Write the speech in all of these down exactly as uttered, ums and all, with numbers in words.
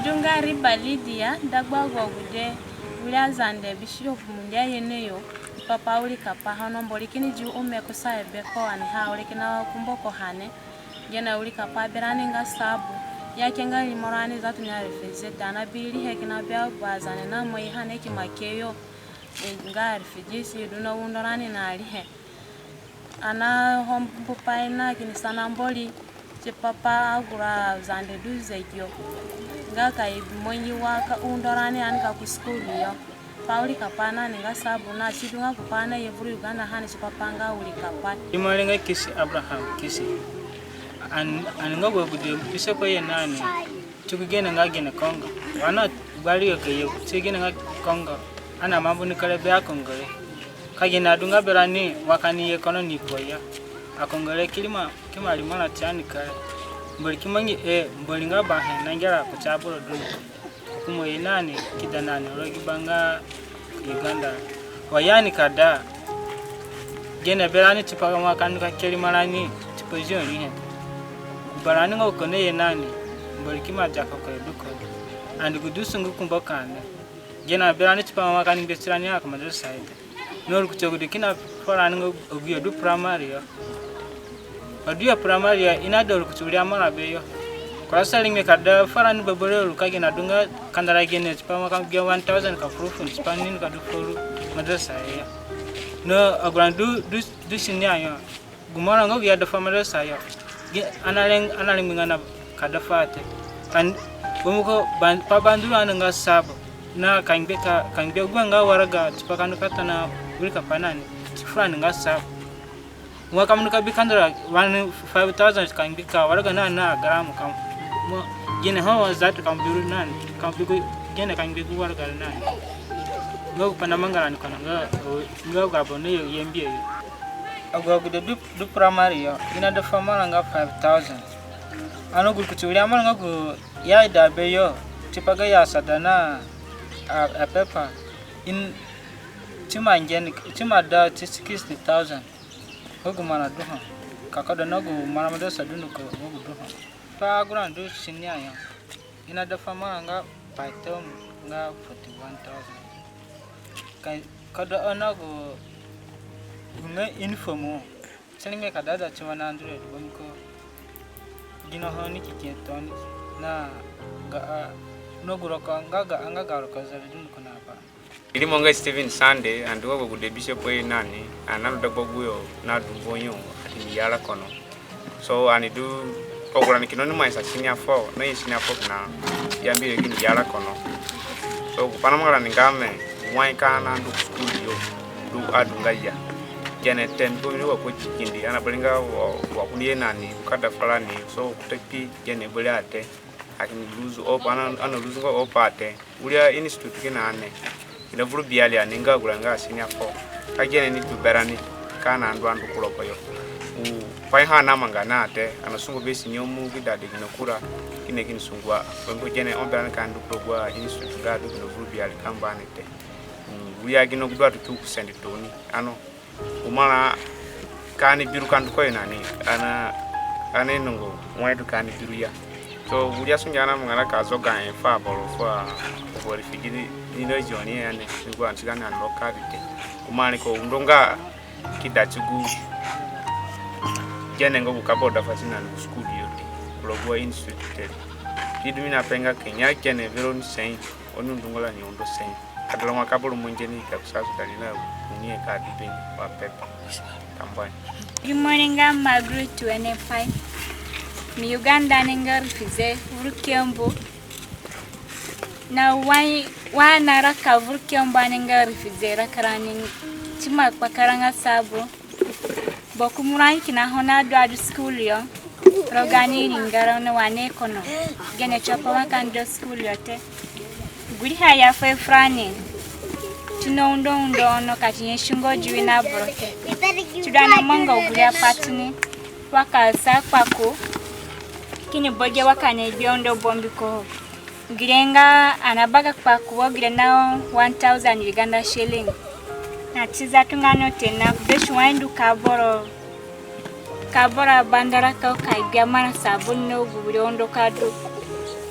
Du nga Riba Lydia, dagba agu agude wiri Azande, Bishop Mundia Yeneyo, tipa pa wirikapai. Ono Mbori kini di ome kusayo beko ani ha wiri kina kumbo ko hane. Gene wirikapai berani nga sabu ya ke nga rimorani zatu ni a refugee te, ani abi rihe kina bi agu Azande na moi hane ki make yo, e, nga refugees, i du na undo rani na rihe. Ani ho mbupai na kini sana Mbori tipa pa agu aZande du zegiyo nga ka i mangi wa ka undo rani ani ka ku school yo. Pa wirikapai nani nga sabu na si du nga gupai ani ye vuru Uganda hane tipa pa nga wirikapai. Imo re nga Kisi Abraham Kisi. Ani, ani nga gu agude bise ko ye nani. Ti gu gene nga gene Kongo. Wa ani gbari yo ke ye ti gene nga Kongo. Ani ambu ni kere be aKongo re. Ka gene adunga berani wa ka ani ye kono ni ko ya. AKongo re ki rima, ki ma rimara ti ani kere. Mbori ki mangi, e, Mbori nga bahe na ngera kuti aboro du ni. Ku mo ye nani ki da nani rogo gi ba nga Uganda. Wa ya ani ka da gene berani tipa wa ka ani ka ke rimarani tipa zio rihe. Gu barani nga ko ne ye nani, Mbori ki ma dia ko ko ye du ko. And gu du sungu kumbo kande. Gene berani tipa wa ka ani ngbe tirani a ka madrasa yo te. No rukutu agude kina furani nga agu yo du primary yo. Adu yo primary yo, i na da rukutu wiri amara beyo. Kura sa ringbe ka da furani bebere ru ka gene adunga kandara gene tipa wa ka gbia one thousand ka furu funi tipa ni ka du furu madrasa yo. No agu rani du, du, du senior yo. Gu mara nga gu ya da fu madrasa yo. Gi, ani areng, ani arengbe nga na ka da fu a te. Kan, bambiko ban, pa bandu ru ani nga sabo. Na ka ngbe ka, ka ngbe gu nga waraga tipa ka ndu ka tona wirikapai nani. Ti furani nga sabo. Wa ka mo ndu ka bi kandara one five thousand ka ngbe ka waraga na, na gram ka. Mo, gene ho wa zatu ka mo bi ru nani. Ka mo bi gu, gene ka ngbe gu waraga nani. Nga gu pa namanga rani kono nga, nga gu aboro naye mbiyo yo. Agu agude du, du primary yo, i na da fu amara nga five thousand. Ono gu rukutu wiri amara nga gu ya ida beyo, tipa ga ya asada na a, a paper, i ni, ti ma nge ni, ti ma da ti sixty thousand. Ho gu mara du ho. Ka ko da na gu mara madrasa du ni ko, ho gu du ho. Pa agu rani du senior yo. I na da fu amara nga per term nga forty-one thousand. Ka, ka da ona gu, gu nga uniform wo. Ti ringbe ka da da ti one hundred bambiko gino ho ni ki ke toni na ga a, no gu roko nga ga, nga ga roko zere du ni ko na pa. Iri mo nga Steven Sunday, ani du wa gu agude bishop ye nani, ani na du dagba gu yo na du mbonyo, ani ya ra kono. So ani du, agu rani kina ni mai sa senior four, na ye senior four kina ya mbiyo kini ya ra kono. So gu pa namanga rani nga me, wai ka ani ndu school yo, du adunga ya. Gene te ni ko ni wa ko kindi, ani abaringa wa, wa ko ni ye nani, ka da fu rani, so ku ta kpi gene bari a te. Ani kini lose hope, ani, ani lose nga hope a te. Wiri a institute kina ani. Kina vuru biali ani nga agu rani nga senior four. Ka gene ni du berani ka ani andu andu ku rogo yo. U pai ha namanga na te, ani asungu be si nyomu ki da de kina kura, kini kini sungu a. Bambiko gene ho berani ka ani ndu ku rogo a institute nga du kina vuru biali ka mbu ani te. Mm, wiri a gino gu du atu ku sende toni. Ano. Gu mara ka ani biru ka ndu ku yo nani, ani, ani nungu wai du ka ani biru ya. So wiri asunge ani amanga na ka zoga he fu aboro fu a, fu a refugee ni, ni na zoni he ani, ni gu ani tiga na local te. Gu mara ni ko undo nga ki da ti gu gene nga gu ka bo da fu ti nani gu school yo te. Ku rogo a institute te. Ki du mi na pe nga Kenya gene vero ni sen. Oni ndungu rani undo sen. Ka dala nga ka boro mangi ni ka ku South Sudan na ni ka di ben wa pepa. Tambuahe. Good morning, I'm Margaret Wenepai. Mi Uganda ni nga refugee vuru Kiambu. Na wai, wa ani araka vuru Kiambu ani nga refugee raka rani ti ma kpakara nga sabu. Boku mura ni kina ho na du adu school yo. Rogo gaani ringara ni wa ni kono. Gene tipa wa ka ani du school yo te. Guriha ya fuhe furani. Ti na undo undo ono ka ti nyasi nga diwi na boro te. Ti du ani amanga guriha pati ni. Wa ka sa kpaku. Kini boge wa ka ani gbia undo bambiko. Gure nga ani abaga kpaku wo gure na one thousand Uganda shilling. Na ti zatu nga no te na ku be si wai ndu ka boro, ka boro abandara ka ka gbia marã sabuni na gu bure undo ka du.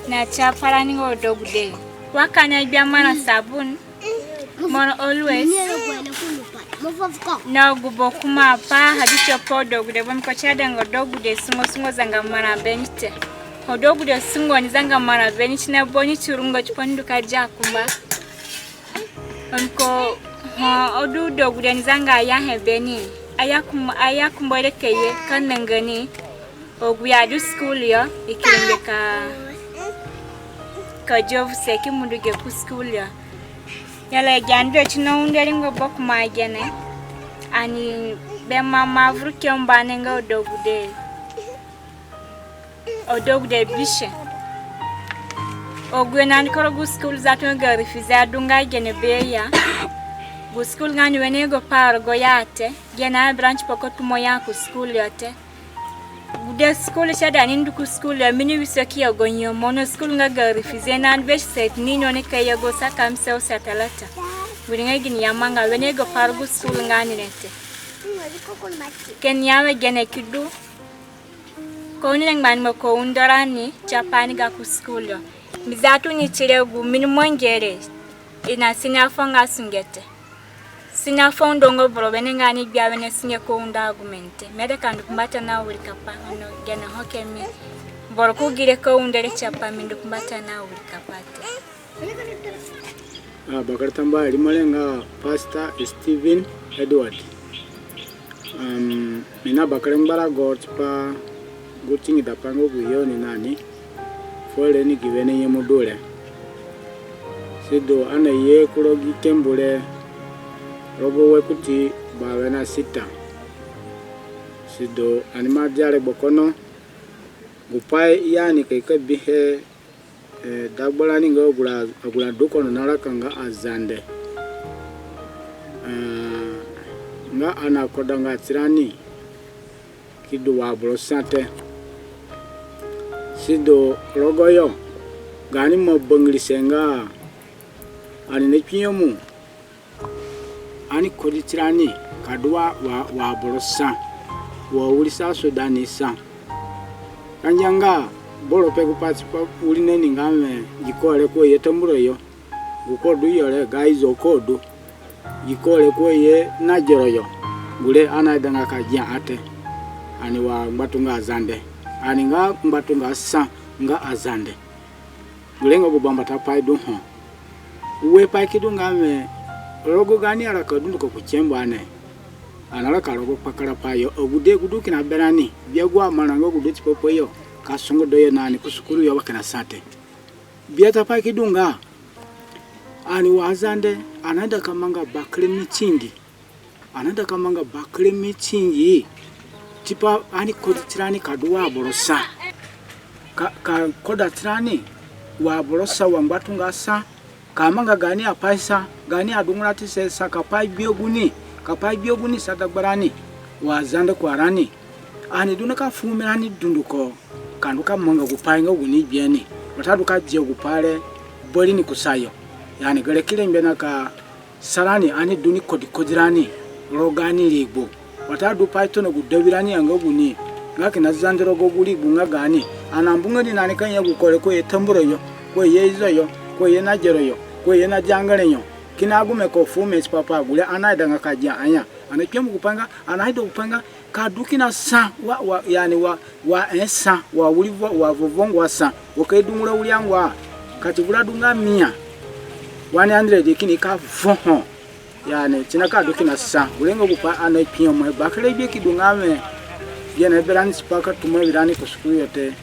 Na ti apai rani nga odegude. Wa ka na gbia marã sabun. Moro always. Na gu ba kuma apai ha du tipa odegude, bambiko si aidanga odegude sungo sungo zanga marã beni te. Odegude sungo ni zanga marã beni ti na boni ti rungo tipa ni ndu ka dia kumba. Bambiko ho o du degude ni zanga aya he beni. Aya kum-, aya kumba re ka ye ka nanga ni. Agu ya du school yo, i ki rengbe ka, ka dia vuse ki mundu ge ku school yo. Yala gi ani du ti na undo ringo ba kuma gene. Ani be mama vuru ke mbane nga odegude. Odegude bihe. Agu yo nani koro gu school zatu nga ga refugee adu nga gene be ya. Gu school nga ni wene go paro go ya te. Gene a branch poko tumo ya ku school yo te. Gude school si aida ni ndu ku school yo, mi ni wiso ki ya gu nyemu no school nga ga refugee na be set ni no ni ka ya gu sa kam se o sa talata. Gu ni nga gini ya manga wene go paro gu school nga ni ne te. Ken ya we gene ki du. Ko ni ngba ni mo ko undo rani, tipa ni ga ku school yo. Mi zatu ni ti re gu mi ni mo ngere. I na senior four nga sunge te. Senior four undo nga boro wene nga ni gbia wene sunge ko undo agumente. Mi aida ka ndu ku mbata na wirikapai ono gene ho ke mi. Boro ku gire ko undo re tipa mi ndu ku mbata na wirikapai te. Ah, bakere tambuahe, rimo re nga Pastor Stephen Edward. Um, mi na bakere ngbarago tipa gu tingidapai nga gu yo ni nani. Fuo re ni gi wene nyemu du re. Sidu ani aye ku rogo gi kembu re rogo ue kuti bawe na sita. Sidu ani ima dia regbo kono. Gupai i ya ni ka i ka bihe, eh, dagbarani nga agu ra, agu ra du kono naraka nga Azande. Eh, nga ani akodanga tirani ki du wa aboro sa te. Sidu rogoyo, gaani ima bangirise nga ani na kpinyemu, ani kodi tirani ka du wa, wa, wa aboro sa, wa wiri sa Sudani sa. Ka ngia nga boro pe gupai tipa wiri na ni nga wẽ gi ko re ko ye Tambura yo, gu ko du yo re ga Ezo ko du. Gi ko re ko ye Nagero yo, gure ani aidanga ka gia a te. Ani wa ngbatunga Azande. Ani nga ngbatunga sa nga Azande. Gure nga gu bambata pai du ho. Ue pai ki du nga wẽ rogo gaani araka dunduko ku kembu ane, ani naraka rogo kpakarapai yo, agude gu du kina berani, bia gu amarã nga gu du tipa pa yo ka songoda yo na ni ku sukuru yo wa kina sa te. Biata pai ki du nga ani wa Azande, ani naida ka manga bakere meeting. Ani naida ka manga bakere meeting tipa ani kodi tirani ka du wa aboro sa. Ka, ka koda tirani wa aboro sa, wa ngbatunga sa. Ka manga gaani apai sa, gaani adunguratise sa, ka pai gbia guni, ka pai gbia guni sa dagbarani wa Azande kurarani. Ani du na ka fu omerani dunduko ka ndu ka manga gupai nga gu ni gbia ni. Watadu ka dia gupai re bari ni kusayo. Yani gere ki rengbe na ka sa rani ani du ni kodikodi rani rogo gaani rigbo. Watadu pai tona gu dawirani anga gu ni nga kina Zande rogo gu rigbo nga gaani. Ani ambunga ni nani ka ya gu ko re ko ye Tambura yo, ko ye Ezo yo, ko ye Nagero yo, ko ye Nadiangere yo. Kina agume ko fu ome tipa pa gure ani aidanga ka gia anya. Ani akpinyemu gupai nga, ani aida gupai nga ka du kina sa wa, wa, yani wa, wa, eh, sa, wa wiri vo-, wa vovo ngua sa, wa ka i du ngura wiri angua, ka ti vura du nga mia, one hundred kini ka vo ho. Yani, ti na ka du kina sa, gure nga gupai ani akpinyemu he, bakere gbe ki du nga wẽ, gene berani tipa ka tuma awirani ku sukuru yo te.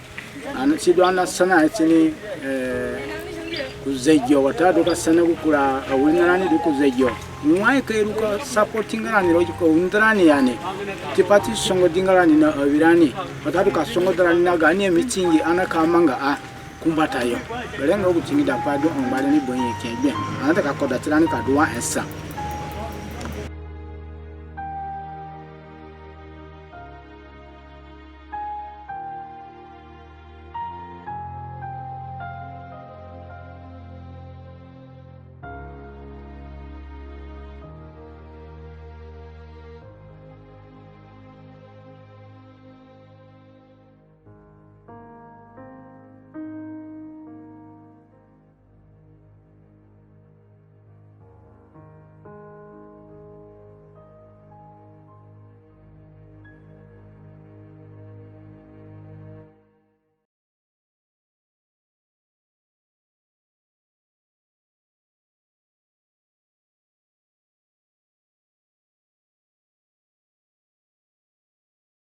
Ani, sidu ani nasana he tini, eh, ku zegino, watadu ka sana gu kura awirinarani du ku zegino. Wai ka i ru ka supporting rani rogo gu ka undo rani yani. Tipa ti songodinga rani na awirani. Watadu ka songoda rani na gaani meeting ani ka manga a ku mbatayo. Gere nga gu tingidapai du ho ngba re ni banyaki gbe. Ani naida ka koda tirani ka du wa he sa.